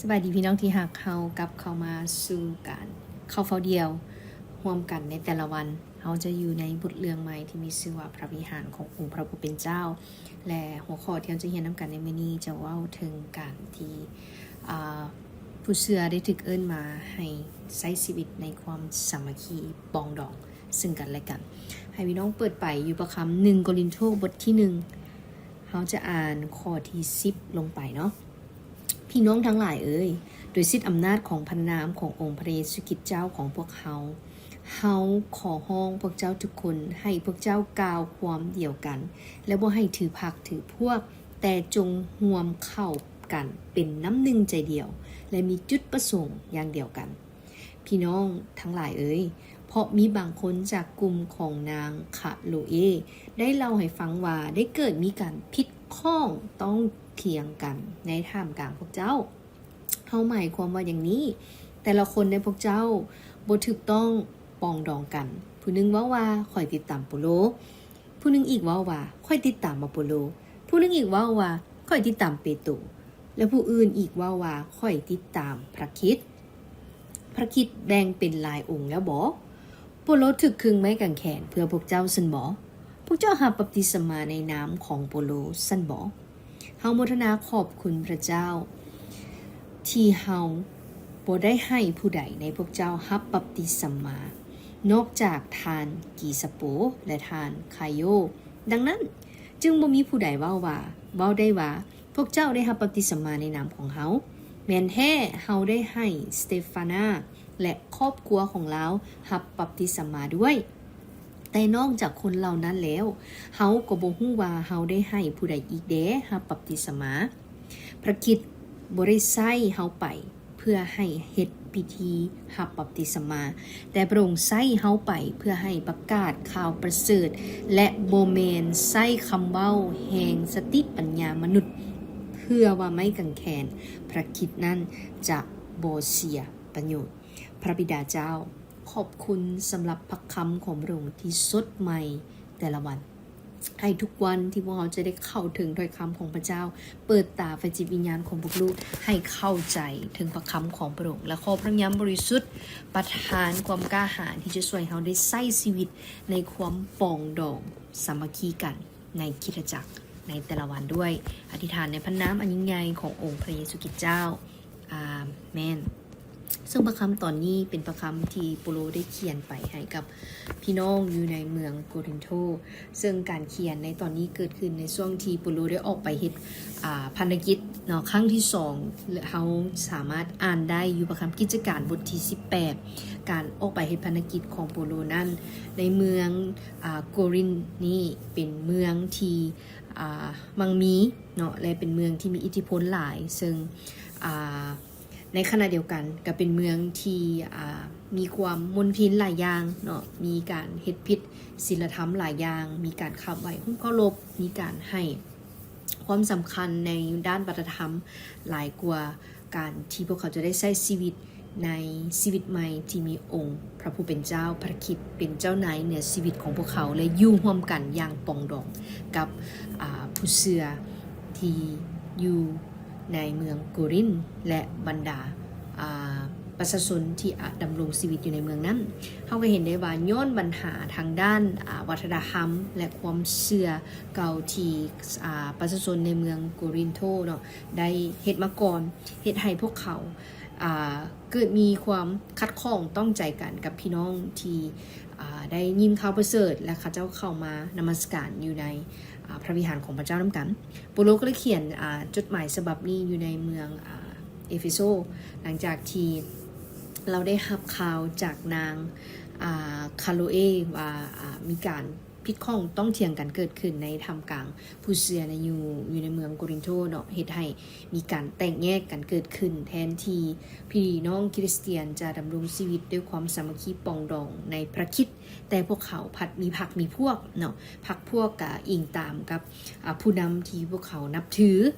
ສະບາຍດີພີ່ນ້ອງທີ່ຮັກ, ເຮົາກັບເຂົ້າມາສູ່ການເຂົ້າເຝົ້າດ່ຽວຮ່ວມກັນໃນແຕ່ລະວັນ. ເຮົາຈະຢູ່ໃນບົດເລື່ອງໃໝ່ທີ່ມີຊື່ວ່າ ພະວິຫານຂອງອົງພະຜູ້ເປັນເຈົ້າ ແລະ ຫົວຂໍ້ທີ່ເຮົາຈະຮຽນນຳກັນໃນມື້ນີ້ຈະເວົ້າເຖິງການທີ່ ອາ ຜູ້ເຊື່ອໄດ້ຖືກເອີ້ນມາໃຫ້ໃຊ້ຊີວິດໃນຄວາມສາມັກຄີປອງດອງເຊິ່ງກັນແລະກັນ. ໃຫ້ພີ່ນ້ອງເປີດໄປຢູ່ພະຄຳ ໜຶ່ງໂກລິນໂທ ບົດທີໜຶ່ງ, ເຮົາຈະອ່ານຂໍ້ທີສິບລົງໄປເນາະ. ພີ່ນ້ອງທັງຫຼາຍເອີຍ, ໂດຍສິດອຳນາດຂອງພະນາມຂອງອົງພະເຢຊູຄຣິດເຈົ້າຂອງພວກເຮົາ, ເຮົາຂໍຮ້ອງພວກເຈົ້າທຸກຄົນ ໃຫ້ພວກເຈົ້າກ່າວຄວາມດຽວກັນ ແລະ ບໍ່ໃຫ້ຖືພັກຖືພວກ, ແຕ່ຈົ່ງຮ່ວມເຂົ້າກັນເປັນນ້ຳໜຶ່ງໃຈດຽວ ແລະ ມີຈຸດປະສົງຢ່າງດຽວກັນ. ພີ່ນ້ອງທັງຫຼາຍເອີຍ, ເພາະມີບາງຄົນຈາກກຸ່ມຂອງນາງຄາໂລເອ ໄດ້ເລົ່າໃຫ້ຟັງວ່າໄດ້ເກີດມີການຜິດຂ້ອງຕ້ອງຖຽງກັນໃນທ່າມກາງພວກເຈົ້າ. ເຮົາໝາຍຄວາມວ່າຢ່າງນີ້, ແຕ່ລະຄົນໃນພວກເຈົ້າບໍ່ຖືກຕ້ອງປອງດອງກັນ. ຜູ້ໜຶ່ງເວົ້າວ່າ, ຂ້ອຍຕິດຕາມໂປໂລ. ຜູ້ໜຶ່ງອີກເວົ້າວ່າ, ຂ້ອຍຕິດຕາມອາໂປໂລ. ຜູ້ໜຶ່ງອີກເວົ້າວ່າ, ຂ້ອຍຕິດຕາມເປໂຕ. ແລະ ຜູ້ອື່ນອີກເວົ້າວ່າ, ຂ້ອຍຕິດຕາມພະຄຣິດ. ພະຄຣິດແບ່ງເປັນຫຼາຍອົງແລ້ວບໍ? ໂປໂລຖືກຄຶງໄມ້ກາງແຂນເພື່ອພວກເຈົ້າຊັ້ນບໍ? ພວກເຈົ້າຮັບບັບຕິສະມາໃນນາມຂອງໂປໂລຊັ້ນບໍ? ເຮົາໂມທະນາຂອບຄຸນພະເຈົ້າ ທີ່ເຮົາບໍ່ໄດ້ໃຫ້ຜູ້ໃດໃນພວກເຈົ້າຮັບບັບຕິສະມາ ນອກຈາກທ່ານກີສະໂປ ແລະ ທ່ານຄາໂຍ. ດັ່ງນັ້ນ, ຈຶ່ງບໍ່ມີຜູ້ໃດເວົ້າວ່າ, ເວົ້າໄດ້ວ່າ, ພວກເຈົ້າໄດ້ຮັບບັບຕິສະມາໃນນາມຂອງເຮົາ. ແມ່ນແທ້, ເຮົາໄດ້ໃຫ້ສະເຕຟານາ ແລະ ຄອບຄົວຂອງລາວຮັບບັບຕິສະມາດ້ວຍ. ແຕ່ນອກຈາກຄົນເຫຼົ່ານັ້ນແລ້ວ, ເຮົາກໍບໍ່ຮູ້ວ່າເຮົາໄດ້ໃຫ້ຜູ້ໃດອີກແດ່ຮັບບັບຕິສະມາ. ພະຄຣິດບໍ່ໄດ້ໃຊ້ເຮົາໄປ ເພື່ອໃຫ້ເຮັດພິທີຮັບບັບຕິສະມາ, ແຕ່ພະອົງໃຊ້ເຮົາໄປເພື່ອໃຫ້ປະກາດຂ່າວປະເສີດ ແລະ ບໍ່ແມ່ນໃຊ້ຄຳເວົ້າແຫ່ງສະຕິປັນຍາມະນຸດ ເພື່ອວ່າໄມ້ກາງແຂນພະຄຣິດນັ້ນຈະບໍ່ເສຍປະໂຫຍດ. ພະບິດາເຈົ້າ, ຂອບຄຸນສຳລັບພະຄຳຂອງພະອົງທີ່ສົດໃໝ່ແຕ່ລະວັນ. ໃຫ້ທຸກວັນທີ່ພວກເຮົາຈະໄດ້ເຂົ້າເຖິງຖ້ອຍຄຳຂອງພະເຈົ້າ, ເປີດຕາໄຟຈິດວິນຍານຂອງພວກລູກໃຫ້ເຂົ້າໃຈເຖິງພະຄຳຂອງພະອົງ, ແລະ ຂໍພະວິນຍານບໍລິສຸດປະທານຄວາມກ້າຫານທີ່ຈະຊ່ວຍເຮົາໄດ້ໃຊ້ຊີວິດໃນຄວາມປອງດອງສາມັກຄີກັນໃນຄຣິສຕະຈັກໃນແຕ່ລະວັນດ້ວຍ. ອະທິຖານໃນພະນາມອັນຍິ່ງໃຫຍ່ຂອງອົງພະເຢຊູຄຣິດເຈົ້າ. ອາເມນ. ເຊິ່ງພະຄຳຕອນນີ້ເປັນພະຄຳທີ່ໂປໂລໄດ້ຂຽນໄປໃຫ້ກັບພີ່ນ້ອງຢູ່ໃນເມືອງໂກລິນໂທ, ເຊິ່ງການຂຽນໃນຕອນນີ້ເກີດຂຶ້ນໃນຊ່ວງທີ່ໂປໂລໄດ້ອອກໄປເຮັດ ອາ ພັນທະກິດເນາະ ຄັ້ງທີສອງ, ແລະ ເຮົາສາມາດອ່ານໄດ້ຢູ່ພະຄຳກິດຈະການບົດທີສິບແປດ, ການອອກໄປເຮັດພັນທະກິດຂອງໂປໂລນັ້ນ ໃນເມືອງ ອາ ໂກລິນນີ້ເປັນເມືອງທີ່ ອາ ມັ່ງມີເນາະ ແລະ ເປັນເມືອງທີ່ມີອິດທິພົນຫຼາຍ, ເຊິ່ງ ອາ ໃນຂະນະດຽວກັນກໍເປັນເມືອງທີ່ ອາ ມີຄວາມມົນພິນຫຼາຍຢ່າງເນາະ, ມີການເຮັດຜິດສິນລະທຳຫຼາຍຢ່າງ, ມີການຂັບໄຫວ້ຮູບເຄົາລົບ, ມີການໃຫ້ຄວາມສຳຄັນໃນດ້ານວັດທະນະທຳຫຼາຍກວ່າການທີ່ພວກເຂົາຈະໄດ້ໃຊ້ຊີວິດ ໃນຊີວິດໃໝ່ທີ່ມີອົງພະຜູ້ເປັນເຈົ້າ, ພະຄຣິດເປັນເຈົ້ານາຍເໜືອຊີວິດຂອງພວກເຂົາ ແລະ ຢູ່ຮ່ວມກັນຢ່າງປອງດອງກັບ ອາ ຜູ້ເຊື່ອທີ່ຢູ່ໃນເມືອງໂກລິນ ແລະ ບັນດາ ອາ ປະຊາຊົນທີ່ ອາ ດຳລົງຊີວິດຢູ່ໃນເມືອງນັ້ນ. ເຮົາກໍເຫັນໄດ້ວ່າຍ້ອນບັນຫາທາງດ້ານ ອາ ວັດທະນະທຳ ແລະ ຄວາມເຊື່ອເກົ່າທີ່ ອາ ປະຊາຊົນໃນເມືອງໂກລິນໂທເນາະ ໄດ້ເຮັດມາກ່ອນ, ເຮັດໃຫ້ພວກເຂົາ ອາ ເກີດມີຄວາມຂັດຂ້ອງຕ້ອງໃຈກັນກັບພີ່ນ້ອງທີ່ ອາ ໄດ້ຍິນຂ່າວປະເສີດ ແລະ ເຂົາເຈົ້າເຂົ້າມານະມັດສະການຢູ່ໃນ ອາ ພະວິຫານຂອງພະເຈົ້ານຳກັນ. ໂປໂລກໍເລີຍຂຽນ ອາ ຈົດໝາຍສະບັບນີ້ຢູ່ໃນເມືອງ ອາ ເອເຟໂຊ, ຫຼັງຈາກທີ່ລາວໄດ້ຮັບຂ່າວຈາກນາງ ອາ ຄາໂລເອ ວ່າ ອາ ມີການ ຜິດຂ້ອງຕ້ອງຖຽງກັນເກີດຂຶ້ນໃນທ່າມກາງຜູ້ເຊື່ອໃນຢູ່ ຢູ່ໃນເມືອງໂກລິນໂທເນາະ, ເຮັດໃຫ້ມີການແຕກແຍກກັນເກີດຂຶ້ນ. ແທນທີ່ພີ່ນ້ອງຄຣິສຕຽນຈະດຳລົງຊີວິດດ້ວຍຄວາມສາມັກຄີປອງດອງໃນພະຄຣິດ, ແຕ່ພວກເຂົາພັດມີພັກມີພວກເນາະ, ພັກພວກກະອີງຕາມກັບ ອາ ຜູ້ນຳທີ່ພວກເຂົານັບຖື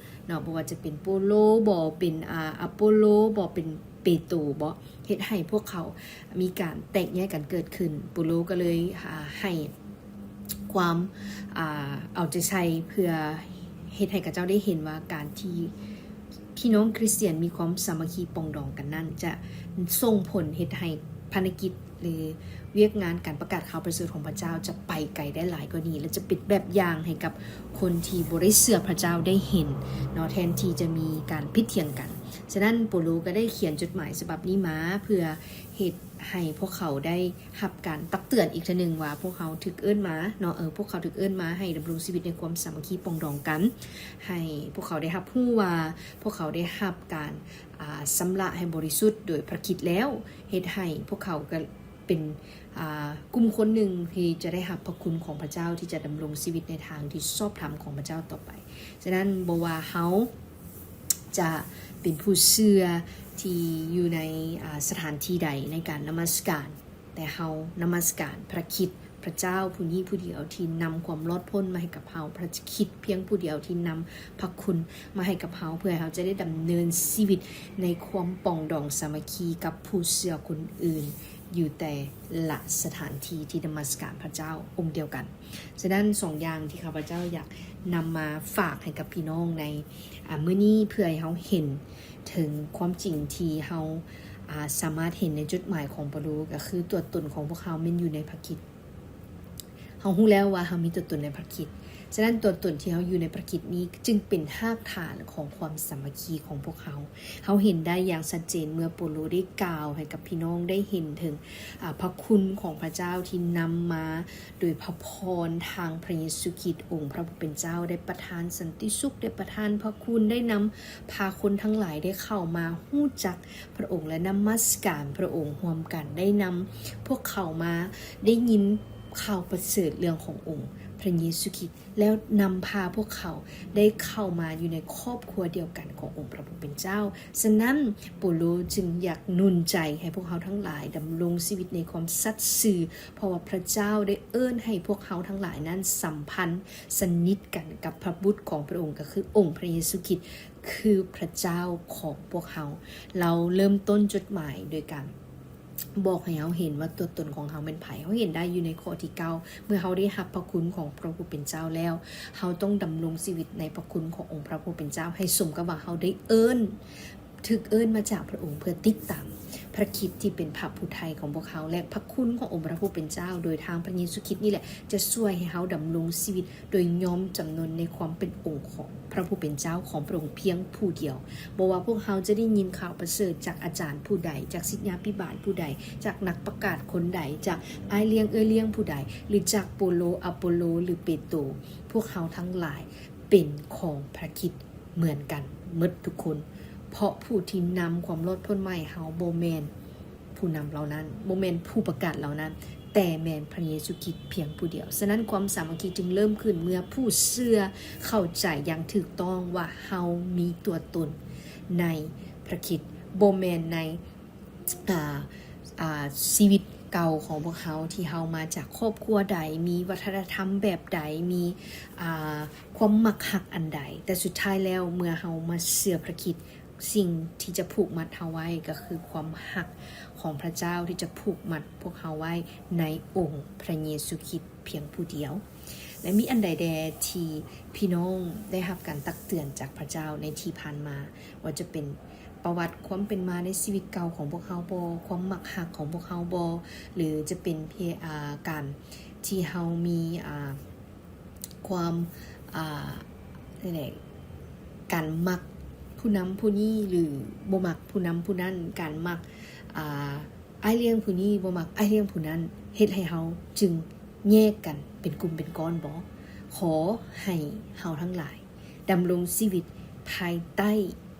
ເນາະ, ບໍ່ວ່າຈະເປັນໂປໂລບໍ, ເປັນ ອາ ອາໂປໂລບໍ, ເປັນ ເປໂຕບໍ, ເຮັດໃຫ້ພວກເຂົາມີການແຕກແຍກກັນເກີດຂຶ້ນ. ໂປໂລກໍເລີຍ ອາ ໃຫ້ຄວາມ ອາ ເອົາໃຈໃສ່ ເພື່ອເຮັດໃຫ້ເຂົາເຈົ້າໄດ້ເຫັນວ່າການທີ່ ພີ່ນ້ອງຄຣິສຕຽນມີຄວາມສາມັກຄີປອງດອງກັນນັ້ນ ຈະສົ່ງຜົນເຮັດໃຫ້ພາລະກິດ ຫຼື ວຽກງານການປະກາດຂ່າວປະເສີດຂອງພະເຈົ້າຈະໄປໄກໄດ້ຫຼາຍກວ່ານີ້ ແລະ ຈະເປັນແບບຢ່າງໃຫ້ກັບຄົນທີ່ບໍ່ໄດ້ເຊື່ອພະເຈົ້າໄດ້ເຫັນເນາະ ແທນທີ່ຈະມີການຜິດຖຽງກັນ. ສະນັ້ນ ໂປໂລກໍໄດ້ຂຽນຈົດໝາຍສະບັບນີ້ມາ ເພື່ອເຮັດໃຫ້ພວກເຂົາໄດ້ຮັບການຕັກເຕືອນອີກເທື່ອໜຶ່ງວ່າ ພວກເຮົາຖືກເອີ້ນມາເນາະ ເອີ ພວກເຂົາຖືກເອີ້ນມາໃຫ້ດຳລົງຊີວິດໃນຄວາມສາມັກຄີປອງດອງກັນ, ໃຫ້ພວກເຂົາໄດ້ຮັບຮູ້ວ່າ ພວກເຂົາໄດ້ຮັບການ ອ່າ ຊຳລະໃຫ້ບໍລິສຸດໂດຍພະຄຣິດແລ້ວ, ເຮັດໃຫ້ພວກເຂົາກໍເປັນ ອ່າ ກຸ່ມຄົນໜຶ່ງທີ່ຈະໄດ້ຮັບພະຄຸນຂອງພະເຈົ້າ ທີ່ຈະດຳລົງຊີວິດໃນທາງທີ່ຊອບທຳຂອງພະເຈົ້າຕໍ່ໄປ. ສະນັ້ນ ບໍ່ວ່າເຮົາຈະເປັນຜູ້ເຊື່ອທີ່ຢູ່ໃນ ອ່າ ສະຖານທີ່ໃດໃນການນະມັດສະການ, ແຕ່ເຮົານະມັດສະການພະຄຣິດ ພະເຈົ້າຜູ້ນີ້ຜູ້ດຽວທີ່ນຳຄວາມລອດພົ້ນມາໃຫ້ກັບເຮົາ, ພະຄຣິດພຽງຜູ້ດຽວທີ່ນຳພະຄຸນມາໃຫ້ກັບເຮົາ ເພື່ອໃຫ້ເຮົາຈະໄດ້ດຳເນີນຊີວິດໃນຄວາມປອງດອງສາມັກຄີກັບຜູ້ເຊື່ອຄົນອື່ນ ຢູ່ແຕ່ລະສະຖານທີ່ທີ່ນະມັດສະການພະເຈົ້າອົງດຽວກັນ. ສະນັ້ນ ສອງຢ່າງທີ່ຂ້າພະເຈົ້າຢາກນຳມາຝາກໃຫ້ກັບພີ່ນ້ອງໃນ ອາ ມື້ນີ້ ເພື່ອໃຫ້ເຮົາເຫັນເຖິງຄວາມຈິງທີ່ເຮົາ ອາ ສາມາດເຫັນໃນຈົດໝາຍຂອງເປາໂລ ກໍຄືຕົວຕົນຂອງພວກເຮົາແມ່ນຢູ່ໃນພະຄຣິດ. ເຮົາຮູ້ແລ້ວວ່າເຮົາມີຕົວຕົນໃນພະຄຣິດ. ສະນັ້ນ ຕົວຕົນທີ່ເຮົາຢູ່ໃນພະຄຣິດນີ້ ຈຶ່ງເປັນຮາກຖານຂອງຄວາມສາມັກຄີຂອງພວກເຮົາ. ເຮົາເຫັນໄດ້ຢ່າງຊັດເຈນເມື່ອເປາໂລໄດ້ກ່າວໃຫ້ກັບພີ່ນ້ອງໄດ້ເຫັນເຖິງ ອາ ພະຄຸນຂອງພະເຈົ້າທີ່ນຳມາໂດຍພະພອນທາງພະເຢຊູຄຣິດ. ອົງພະຜູ້ເປັນເຈົ້າໄດ້ປະທານສັນຕິສຸກ, ໄດ້ປະທານພະຄຸນ, ໄດ້ນຳພາຄົນທັງຫຼາຍໄດ້ເຂົ້າມາຮູ້ຈັກພະອົງ ແລະ ນະມັດສະການພະອົງຮ່ວມກັນ, ໄດ້ນຳພວກເຂົາມາໄດ້ຍິນຂ່າວປະເສີດເລື່ອງຂອງອົງພະເຢຊູຄຣິດ ແລ້ວນຳພາພວກເຂົາໄດ້ເຂົ້າມາຢູ່ໃນຄອບຄົວດຽວກັນຂອງອົງພະຜູ້ເປັນເຈົ້າ. ສະນັ້ນ ໂປໂລຈຶ່ງຢາກໜູນໃຈໃຫ້ພວກເຮົາທັງຫຼາຍດຳລົງຊີວິດໃນຄວາມສັດຊື່, ເພາະວ່າພະເຈົ້າໄດ້ເອີ້ນໃຫ້ພວກເຮົາທັງຫຼາຍນັ້ນສຳພັນສະໜິດກັນກັບພະບຸດຂອງພະອົງ, ກໍຄືອົງພະເຢຊູຄຣິດ ຄືພະເຈົ້າຂອງພວກເຮົາ. ລາວເລີ່ມຕົ້ນຈົດໝາຍໂດຍການ ບອກໃຫ້ເຮົາເຫັນວ່າຕົວຕົນຂອງເຮົາແມ່ນໃຜ. ເຮົາເຫັນໄດ້ຢູ່ໃນຂໍ້ທີເກົ້າ ເມື່ອເຮົາໄດ້ຮັບພະຄຸນຂອງພະຜູ້ເປັນເຈົ້າແລ້ວ, ເຮົາຕ້ອງດຳລົງຊີວິດໃນພະຄຸນຂອງອົງພະຜູ້ເປັນເຈົ້າ ໃຫ້ສົມກັບວ່າເຮົາໄດ້ເອີ້ນ, ຖືກເອີ້ນມາຈາກພະອົງ ເພື່ອຕິດຕາມພະຄຣິດທີ່ເປັນພະຜູ້ໄຖ່ຂອງພວກເຮົາ ແລະ ພະຄຸນຂອງອົງພະຜູ້ເປັນເຈົ້າ ໂດຍທາງພະເຢຊູຄຣິດນີ້ແຫຼະ ຈະຊ່ວຍໃຫ້ເຮົາດຳລົງຊີວິດ ໂດຍຍອມຈຳນົນໃນຄວາມເປັນອົງຂອງພະຜູ້ເປັນເຈົ້າຂອງພະອົງພຽງຜູ້ດຽວ. ບໍ່ວ່າພວກເຮົາຈະໄດ້ຍິນຂ່າວປະເສີດຈາກອາຈານຜູ້ໃດ, ຈາກສິດຍາພິບານຜູ້ໃດ, ຈາກນັກປະກາດຄົນໃດ, ຈາກອ້າຍລ້ຽງເອື້ອຍລ້ຽງຜູ້ໃດ ຫຼື ຈາກໂປໂລ, ອາໂປໂລ ຫຼື ເປໂຕ, ພວກເຮົາທັງຫຼາຍເປັນຂອງພະຄຣິດເໝືອນກັນໝົດທຸກຄົນ, ເພາະຜູ້ທີ່ນຳຄວາມລອດພົ້ນມາໃຫ້ເຮົາບໍ່ແມ່ນ ຜູ້ນຳເຫຼົ່ານັ້ນ, ບໍ່ແມ່ນຜູ້ປະກາດເຫຼົ່ານັ້ນ, ແຕ່ແມ່ນພະເຢຊູຄຣິດພຽງຜູ້ດຽວ. ສະນັ້ນ ຄວາມສາມັກຄີຈຶ່ງເລີ່ມຂຶ້ນເມື່ອຜູ້ເຊື່ອເຂົ້າໃຈຢ່າງຖືກຕ້ອງວ່າເຮົາມີຕົວຕົນໃນພະຄຣິດ, ບໍ່ແມ່ນໃນ ອ່າ ອ່າ ຊີວິດເກົ່າຂອງພວກເຮົາ ທີ່ເຮົາມາຈາກຄອບຄົວໃດ, ມີວັດທະນະທຳແບບໃດ, ມີ ອ່າ ຄວາມມັກຮັກອັນໃດ, ແຕ່ສຸດທ້າຍແລ້ວ ເມື່ອເຮົາມາເຊື່ອພະຄຣິດ, ສິ່ງທີ່ຈະຜູກມັດເຮົາໄວ້ກໍຄືຄວາມຮັກຂອງພະເຈົ້າທີ່ຈະຜູກມັດພວກເຮົາໄວ້ໃນອົງພະເຢຊູຄຣິດພຽງຜູ້ດຽວ. ແລະ ມີອັນໃດແດ່ທີ່ພີ່ນ້ອງໄດ້ຮັບການຕັກເຕືອນຈາກພະເຈົ້າໃນທີ່ຜ່ານມາ, ວ່າຈະເປັນປະຫວັດຄວາມເປັນມາໃນຊີວິດເກົ່າຂອງພວກເຮົາບໍ, ຄວາມມັກຮັກຂອງພວກເຮົາບໍ, ຫຼື ຈະເປັນ ອາ ການທີ່ເຮົາມີ ອາ ຄວາມ ອ່າ ນີ້ແຫຼະ ການມັກຜູ້ນຳຜູ້ນີ້ ຫຼື ບໍ່ມັກຜູ້ນຳຜູ້ນັ້ນ, ການມັກ ອ່າ ອ້າຍລ້ຽງຜູ້ນີ້ ບໍ່ມັກອ້າຍລ້ຽງຜູ້ນັ້ນ, ເຮັດໃຫ້ເຮົາຈຶ່ງແຍກກັນເປັນກຸ່ມເປັນກ້ອນບໍ? ຂໍໃຫ້ເຮົາທັງຫຼາຍດຳລົງຊີວິດພາຍໃຕ້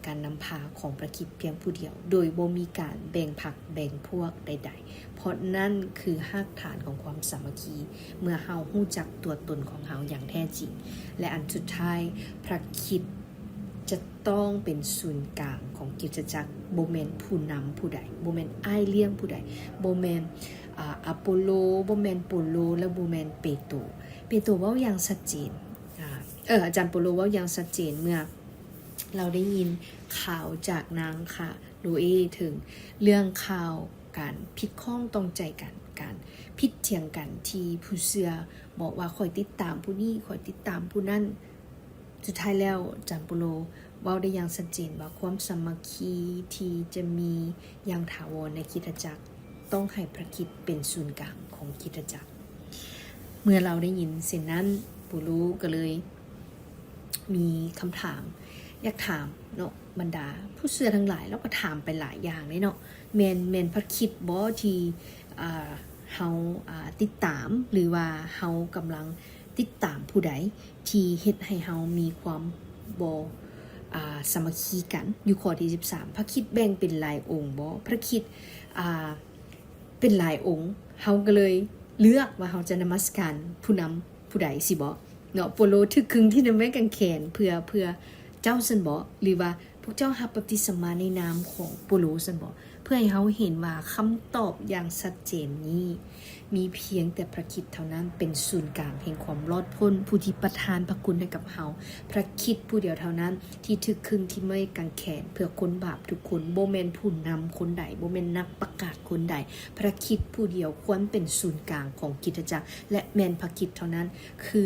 ການນຳພາຂອງພະຄຣິດພຽງຜູ້ດຽວ, ໂດຍບໍ່ມີການແບ່ງພັກແບ່ງພວກໃດໆ. ເພາະນັ້ນຄືຮາກຖານຂອງຄວາມສາມັກຄີ, ເມື່ອເຮົາຮູ້ຈັກຕົວຕົນຂອງເຮົາຢ່າງແທ້ຈິງ. ແລະ ອັນສຸດທ້າຍ, ພະຄຣິດຈະຕ້ອງເປັນສູນກາງຂອງຄຣິສຕະຈັກ, ບໍ່ແມ່ນຜູ້ນຳຜູ້ໃດ, ບໍ່ແມ່ນອ້າຍລ້ຽງຜູ້ໃດ, ບໍ່ແມ່ນ ອາ ອາໂປໂລ, ບໍ່ແມ່ນໂປໂລ ແລະ ບໍ່ແມ່ນເປໂຕ. ເປໂຕເວົ້າຢ່າງຊັດເຈນ, ອາ ເອີ ອາຈານໂປໂລເວົ້າຢ່າງຊັດເຈນ ເມື່ອ ລາວໄດ້ຍິນຂ່າວຈາກນາງຄາໂລເອເຖິງເລື່ອງຂ່າວການຜິດຂ້ອງຕ້ອງໃຈກັນ, ການຜິດຖຽງກັນ ທີ່ຜູ້ເຊື່ອບອກວ່າ ຂ້ອຍຕິດຕາມຜູ້ນີ້, ຂ້ອຍຕິດຕາມຜູ້ນັ້ນ. ສຸດທ້າຍແລ້ວ ອາຈານໂປໂລ ເວົ້າໄດ້ຢ່າງຊັດເຈນວ່າຄວາມສາມັກຄີທີ່ຈະມີຢ່າງຖາວອນໃນຄຣິສຕະຈັກ ຕ້ອງໃຫ້ພຣະຄຣິດເປັນສູນກາງຂອງຄຣິສຕະຈັກ. ເມື່ອລາວໄດ້ຍິນເຊັ່ນນັ້ນ, ໂປໂລກໍເລີຍມີຄຳຖາມຢາກຖາມເນາະ ບັນດາຜູ້ເຊື່ອທັງຫຼາຍ. ລາວກໍຖາມໄປຫຼາຍຢ່າງເດ້ເນາະ, ແມ່ນ ແມ່ນພຣະຄຣິດບໍທີ່ ອ່າ ເຮົາ ອ່າ ຕິດຕາມ ຫຼືວ່າເຮົາກຳລັງຕິດຕາມຜູ້ໃດ ທີ່ເຮັດໃຫ້ເຮົາມີຄວາມບໍ່ ອ່າ ສາມັກຄີກັນ? ຢູ່ຂໍ້ທີສິບສາມ ພຣະຄຣິດແບ່ງເປັນຫຼາຍອົງບໍ? ພຣະຄຣິດ ອ່າ ເປັນຫຼາຍອົງ, ເຮົາກໍເລີຍເລືອກວ່າເຮົາຈະນະມັດສະການຜູ້ນຳຜູ້ໃດຊີ້ບໍ? ເນາະ ໂປໂລຖືກຄຶງທີ່ໄມ້ກາງແຂນເພື່ອ ເພື່ອເຈົ້າຊັ້ນບໍ? ຫຼືວ່າ ພວກເຈົ້າຮັບບັບຕິສະມາໃນນາມຂອງໂປໂລຊັ້ນບໍ? ເພື່ອໃຫ້ເຮົາເຫັນວ່າຄຳຕອບຢ່າງຊັດເຈນນີ້ ມີພຽງແຕ່ພຣະຄຣິດເທົ່ານັ້ນເປັນສູນກາງແຫ່ງຄວາມລອດພົ້ນ, ຜູ້ທີ່ປະທານພຣະຄຸນໃຫ້ກັບເຮົາ. ພຣະຄຣິດຜູ້ດຽວເທົ່ານັ້ນທີ່ຖືກຄຶງທີ່ໄມ້ກາງແຂນເພື່ອຄົນບາບທຸກຄົນ, ບໍ່ແມ່ນຜູ້ນຳຄົນໃດ, ບໍ່ແມ່ນນັກປະກາດຄົນໃດ. ພຣະຄຣິດຜູ້ດຽວຄວນເປັນສູນກາງຂອງຄຣິສຕະຈັກ ແລະ ແມ່ນພຣະຄຣິດເທົ່ານັ້ນຄື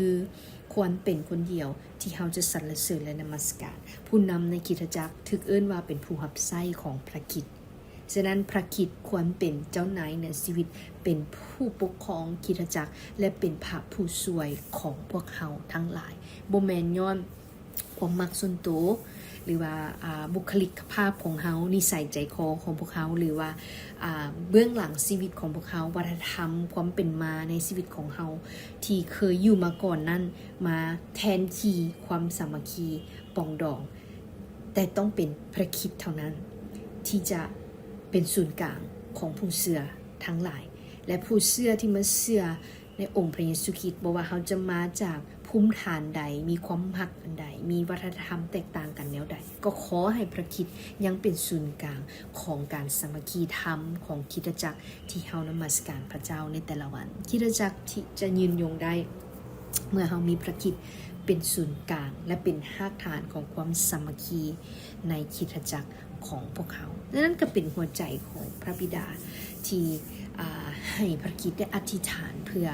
ຄວນເປັນຄົນດຽວ ທີ່ເຮົາຈະສັນລະເສີນ ແລະ ນະມັດສະການ. ຜູ້ນຳໃນຄຣິສຕະຈັກຖືກເອີ້ນວ່າເປັນຜູ້ຮັບໃຊ້ຂອງພຣະຄຣິດ. ສະນັ້ນ ພຣະຄຣິດຄວນເປັນເຈົ້ານາຍເໜືອຊີວິດ, ເປັນຜູ້ປົກຄອງຄຣິສຕະຈັກ ແລະ ເປັນພະຜູ້ຊ່ວຍຂອງພວກເຮົາທັງຫຼາຍ. ບໍ່ແມ່ນຍ້ອນຄວາມມັກສ່ວນໂຕ ຫຼືວ່າ ອ່າ ບຸກຄະລິກກະພາບຂອງເຮົາ, ນິໄສໃຈຄໍຂອງພວກເຮົາ, ຫຼືວ່າ ອ່າ ເບື້ອງຫຼັງຊີວິດຂອງພວກເຮົາ, ວັດທະນະທຳຄວາມເປັນມາໃນຊີວິດຂອງເຮົາ ທີ່ເຄີຍຢູ່ມາກ່ອນນັ້ນ ມາແທນທີ່ຄວາມສາມັກຄີປອງດອງ, ແຕ່ຕ້ອງເປັນພຣະຄຣິດເທົ່ານັ້ນ ທີ່ຈະເປັນສູນກາງຂອງຜູ້ເຊື່ອທັງຫຼາຍ ແລະ ຜູ້ເຊື່ອທີ່ມາເຊື່ອໃນອົງພຣະເຢຊູຄຣິດ, ບໍ່ວ່າເຮົາຈະມາຈາກພູມຖານໃດ, ມີຄວາມຮັກອັນໃດ, ມີວັດທະນະທຳແຕກຕ່າງກັນແນວໃດ, ກໍຂໍໃຫ້ພຣະຄຣິດຍັງເປັນສູນກາງຂອງການສາມັກຄີທຳຂອງຄຣິສຕະຈັກ ທີ່ເຮົານະມັດສະການພຣະເຈົ້າໃນແຕ່ລະວັນ. ຄຣິສຕະຈັກທີ່ຈະຍືນຍົງໄດ້ ເມື່ອເຮົາມີພຣະຄຣິດເປັນສູນກາງ ແລະ ເປັນຮາກຖານຂອງຄວາມສາມັກຄີໃນຄຣິສຕະຈັກຂອງພວກເຮົາ. ແລະ ນັ້ນກໍເປັນຫົວໃຈຂອງພຣະບິດາທີ່ ອ່າ ໃຫ້ພຣະຄຣິດໄດ້ອະທິຖານເພື່ອ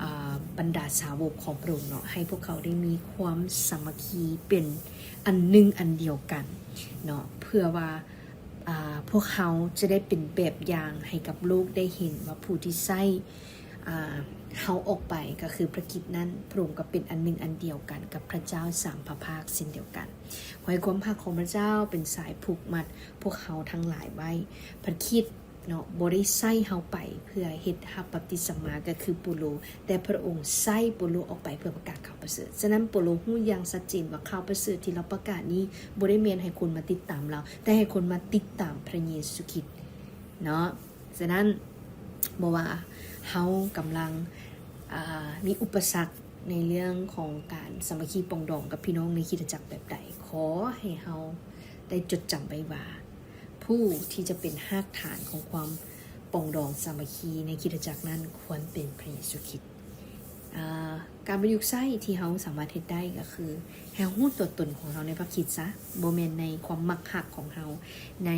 ອ່າ ບັນດາສາວົກຂອງພຣະອົງເນາະ, ໃຫ້ພວກເຂົາໄດ້ມີຄວາມສາມັກຄີເປັນອັນໜຶ່ງອັນດຽວກັນເນາະ, ເພື່ອວ່າ ອ່າ ພວກເຮົາຈະໄດ້ເປັນແບບຢ່າງໃຫ້ກັບໂລກໄດ້ເຫັນວ່າຜູ້ທີ່ໃຊ້ ອ່າ ເຮົາອອກໄປກໍຄືພຣະຄຣິດນັ້ນ, ພຣະອົງກໍເປັນອັນໜຶ່ງອັນດຽວກັນກັບພຣະເຈົ້າສາມພຣະພາກເຊັ່ນດຽວກັນ. ຂໍໃຫ້ຄວາມຮັກຂອງພຣະເຈົ້າເປັນສາຍຜູກມັດພວກເຮົາທັງຫຼາຍໄວ້. ພຣະຄຣິດເນາະ ບໍ່ໄດ້ໃຊ້ເຮົາໄປເພື່ອເຮັດຮັບບັບຕິສະມາ ກໍຄືໂປໂລ, ແຕ່ພຣະອົງໃຊ້ໂປໂລອອກໄປເພື່ອປະກາດຂ່າວປະເສີດ. ສະນັ້ນ ໂປໂລຮູ້ຢ່າງຊັດເຈນວ່າຂ່າວປະເສີດທີ່ລາວປະກາດນີ້ ບໍ່ໄດ້ແມ່ນໃຫ້ຄົນມາຕິດຕາມລາວ, ແຕ່ໃຫ້ຄົນມາຕິດຕາມພຣະເຢຊູຄຣິດເນາະ. ສະນັ້ນ ບໍ່ວ່າເຮົາກຳລັງ ອ່າ ມີອຸປະສັກໃນເລື່ອງຂອງການສາມັກຄີປອງດອງກັບພີ່ນ້ອງໃນຄຣິສຕະຈັກແບບໃດ, ຂໍໃຫ້ເຮົາໄດ້ຈົດຈຳໄວ້ວ່າ ຜູ້ທີ່ຈະເປັນຮາກຖານຂອງຄວາມປອງດອງສາມັກຄີໃນຄຣິສຕະຈັກນັ້ນ ຄວນເປັນພຣະເຢຊູຄຣິດ. ອ່າ ການປະຍຸກໃຊ້ທີ່ເຮົາສາມາດເຮັດໄດ້ກໍຄື ໃຫ້ເຮົາຮູ້ຕົວຕົນຂອງເຮົາໃນພຣະຄຣິດຊະ, ບໍ່ແມ່ນໃນຄວາມມັກຮັກຂອງເຮົາ, ໃນ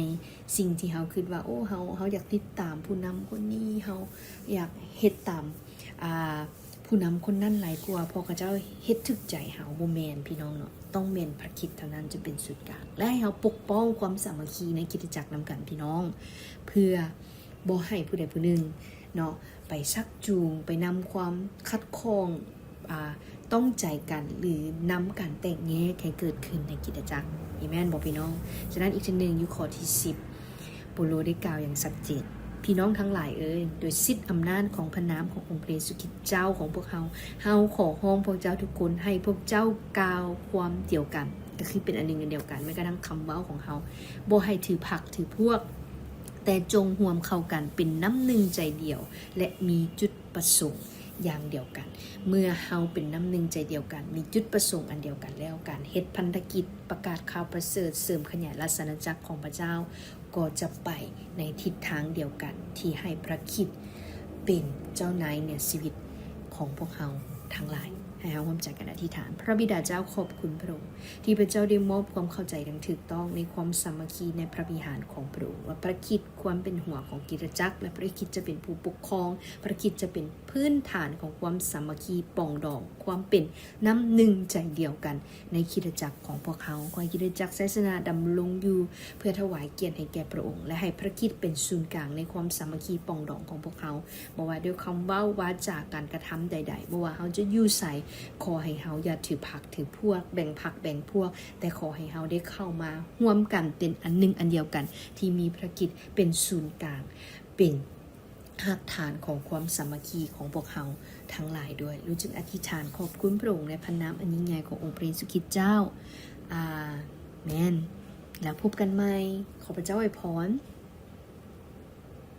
ສິ່ງທີ່ເຮົາຄິດວ່າ ໂອ້ ເຮົາ ເຮົາຢາກຕິດຕາມຜູ້ນຳຄົນນີ້, ເຮົາຢາກເຮັດຕາມ ອ່າ ຜູ້ນຳຄົນນັ້ນຫຼາຍກວ່າ ເພາະເຂົາເຈົ້າເຮັດຖືກໃຈເຮົາ. ບໍ່ແມ່ນ ພີ່ນ້ອງເນາະ, ຕ້ອງແມ່ນພຣະຄຣິດເທົ່ານັ້ນຈະເປັນສູນກາງ ແລະ ໃຫ້ເຮົາປົກປ້ອງຄວາມສາມັກຄີໃນຄຣິສຕະຈັກນຳກັນ ພີ່ນ້ອງ, ເພື່ອບໍ່ໃຫ້ຜູ້ໃດຜູ້ໜຶ່ງເນາະ ໄປຊັກຈູງ, ໄປນຳຄວາມຂັດຂ້ອງ ອ່າ ຕ້ອງໃຈກັນ ຫຼື ນຳການແຕກແຍກໃຫ້ເກີດຂຶ້ນໃນຄຣິສຕະຈັກ. ເອເມນບໍ່ ພີ່ນ້ອງ? ສະນັ້ນ ອີກເທື່ອໜຶ່ງ ຢູ່ຂໍ້ທີສິບ ໂປໂລໄດ້ກ່າວຢ່າງຊັດເຈນ, ພີ່ນ້ອງທັງຫຼາຍເອີຍ, ໂດຍສິດອຳນາດຂອງພະນາມຂອງອົງພຣະເຢຊູຄຣິດເຈົ້າຂອງພວກເຮົາ, ເຮົາຂໍຮ້ອງພວກເຈົ້າທຸກຄົນ ໃຫ້ພວກເຈົ້າກ່າວຄວາມດຽວກັນ, ກໍຄືເປັນອັນໜຶ່ງອັນດຽວກັນ, ແມ່ນກະທັ່ງຄຳເວົ້າຂອງເຮົາ, ບໍ່ໃຫ້ຖືພັກຖືພວກ, ແຕ່ຈົ່ງຮ່ວມເຂົ້າກັນເປັນນ້ຳໜຶ່ງໃຈດຽວ ແລະ ມີຈຸດປະສົງຢ່າງດຽວກັນ. ເມື່ອເຮົາເປັນນ້ຳໜຶ່ງໃຈດຽວກັນ, ມີຈຸດປະສົງອັນດຽວກັນແລ້ວ, ການເຮັດພັນທະກິດປະກາດຂ່າວປະເສີດ, ເສີມຂະຫຍາຍລາຊະອານາຈັກຂອງພະເຈົ້າ ກໍຈະໄປໃນທິດທາງດຽວກັນ ທີ່ໃຫ້ພຣະຄຣິດເປັນເຈົ້ານາຍເໜືອຊີວິດຂອງພວກເຮົາທັງຫຼາຍ. ໃຫ້ເຮົາຮ່ວມໃຈກັນອະທິຖານ. ພະບິດາເຈົ້າ, ຂອບຄຸນພະອົງ ທີ່ພະເຈົ້າໄດ້ມອບຄວາມເຂົ້າໃຈຢ່າງຖືກຕ້ອງໃນຄວາມສາມັກຄີໃນພະວິຫານຂອງພະອົງ, ວ່າພະຄຣິດຄວາມເປັນຫົວຂອງຄຣິສຕະຈັກ ແລະ ພະຄຣິດຈະເປັນຜູ້ປົກຄອງ, ພະຄຣິດຈະເປັນພື້ນຖານຂອງຄວາມສາມັກຄີປອງດອງ, ຄວາມເປັນນ້ຳໜຶ່ງໃຈດຽວກັນໃນຄຣິສຕະຈັກຂອງພວກເຮົາ. ຂໍໃຫ້ຄຣິສຕະຈັກໄຊຊະນະດຳລົງຢູ່ ເພື່ອຖວາຍກຽດໃຫ້ແກ່ພະອົງ ແລະ ໃຫ້ພະຄຣິດເປັນສູນກາງໃນຄວາມສາມັກຄີປອງດອງຂອງພວກເຮົາ. ບໍ່ວ່າດ້ວຍຄຳເວົ້າ, ວາຈາ, ການກະທຳໃດໆ, ບໍ່ວ່າເຮົາຈະຢູ່ໃສ, ຂໍໃຫ້ເຮົາຢ່າຖືພັກຖືພວກ, ແບ່ງພັກແບ່ງພວກ, ແຕ່ຂໍໃຫ້ເຮົາໄດ້ເຂົ້າມາຮ່ວມກັນເປັນອັນໜຶ່ງອັນດຽວກັນ ທີ່ມີພະຄຣິດເປັນສູນກາງ, ເປັນຮາກຖານຂອງຄວາມສາມັກຄີຂອງພວກເຮົາທັງຫຼາຍດ້ວຍ. ລູກຈຶ່ງອະທິຖານຂອບຄຸນພະອົງໃນພະນາມອັນຍິ່ງໃຫຍ່ຂອງອົງພະເຢຊູຄຣິດເຈົ້າ. ອາເມນ. ແລ້ວພົບກັນໃໝ່. ຂໍພະເຈົ້າອວຍພອນ.